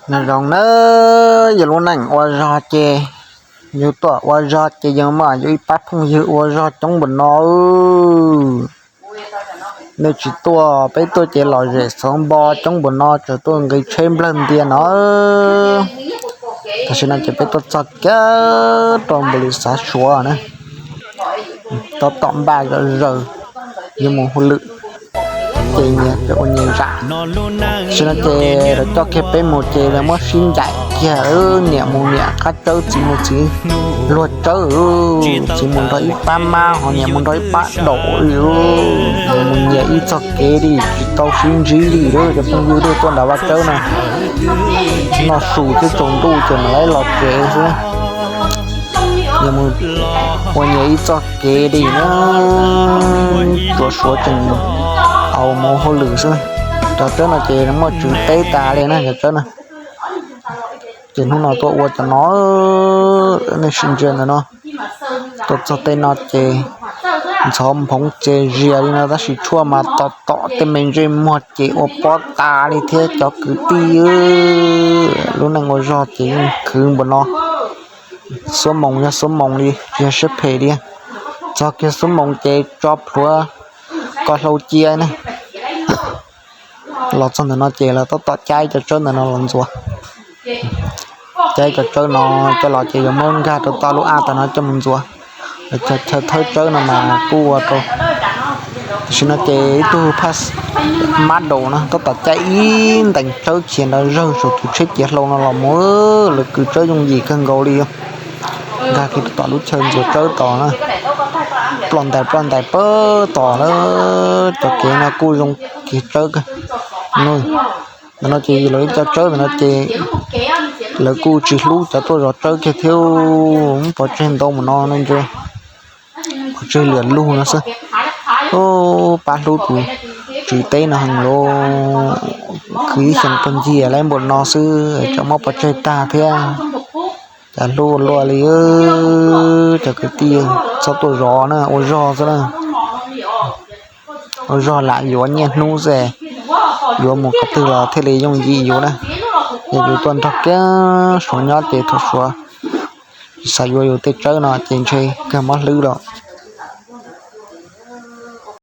Nyob zoo na, yog lub neej ua zog ces, yus tuaj ua zog ces yeej muaj yus ib pab phooj ywg ua zog coob npaum no. Nej tsis tuaj, peb tuaj ces lom zem xov npo coob npaum no, tseem tuaj nqis tsheb nplawg ntias no. Tam sim no ces peb tuaj txog kiag rau npaum li xav suav na, tab tom npaj zom zaws yuav mus hauj lwm, ces nyias ua nyias zam. Tam sim no ces lawv coj kiag peb mus ces lawv muab sib ncaim kiag, niam mus niam qab tsawb, txiv mus txiv luag tsawb, txiv mus nrog ib pab mab ho niam mus nrog ib pab daum li. Mus nyias ib txoj kev li, tsis tau sib ntsib li lawm cov phooj ywg tuaj nram vaj tsawb no. Noj su thiab tsaus ntuj ces mam li los tsev xwb. Mus ua nyias ib txoj kev li na, tsuav suav tseem au mus hauj lwm xwb. Cov tsawb no ces muaj tswv teb tas li na cov tsawb no. Ces hnub no tuaj ua cov no, nej sim ntsia ntawm no. Tuaj txog tej no ces ntxhov nphoov ces zias li no tab sis tshuaj mas tom tom tej me ntsej muag ces ua pob tas li thiab cov kwv tij. Lub neej ua zog ces yeej khwv npaum no. Xuab moos yog xuab moos li, tsis yog siab phem li. Txog kiag xuab moos ces tso plhuav ko hlau cia na. Los txog ntawm no ces lawv tab tom caij cov tsawb ntawm no los ntxuav. Caij cov tsawb no coj los ces yuav muab nkag rau toj lub aj tas no coj mus ntxuav. Chaw thawb tsawb no mas kuj ua rau, tam sim no ces ib tug phaj mab daum no tab tom caij ib ntees tsawb khiav nrov zawg saum tus tsheb ciav hlau no los mus, lawv kwv tsawb yooj yim kawg nkaus li. Nkag kiag rau tom lub chaw ntxuav tsawb tos na, ploj ntais ploj ntais pab tos lawm. Cov kev no kuj zoo kev tsawb kawg. Ntawm no ces lawv cov tsawb ntawm no ces lawv kuj tsis hlub cov tuaj zov tsawb kiag thiab, pov tseg ntau mus no ne, pov tseg liam lug no xwb. Pab hlub tus tswv teb no heev lauj, khwv ib xyoos pag nciag laib npaum no xwb tseem muab pov tseg tag thiab. Cas hlub ua luaj li, cov kwv tij txhob tuaj zov na, ua zog xwb na. Ua zog lam yuav niaj hnub xwb, yuav mus qhov twg los thiaj li yooj yim yus na. Yog yus tuaj nrog kiag Suav nyob ces thaum Suav xav yuav yus tej tsawb no ces ntshe kawg mob hlwb lawm.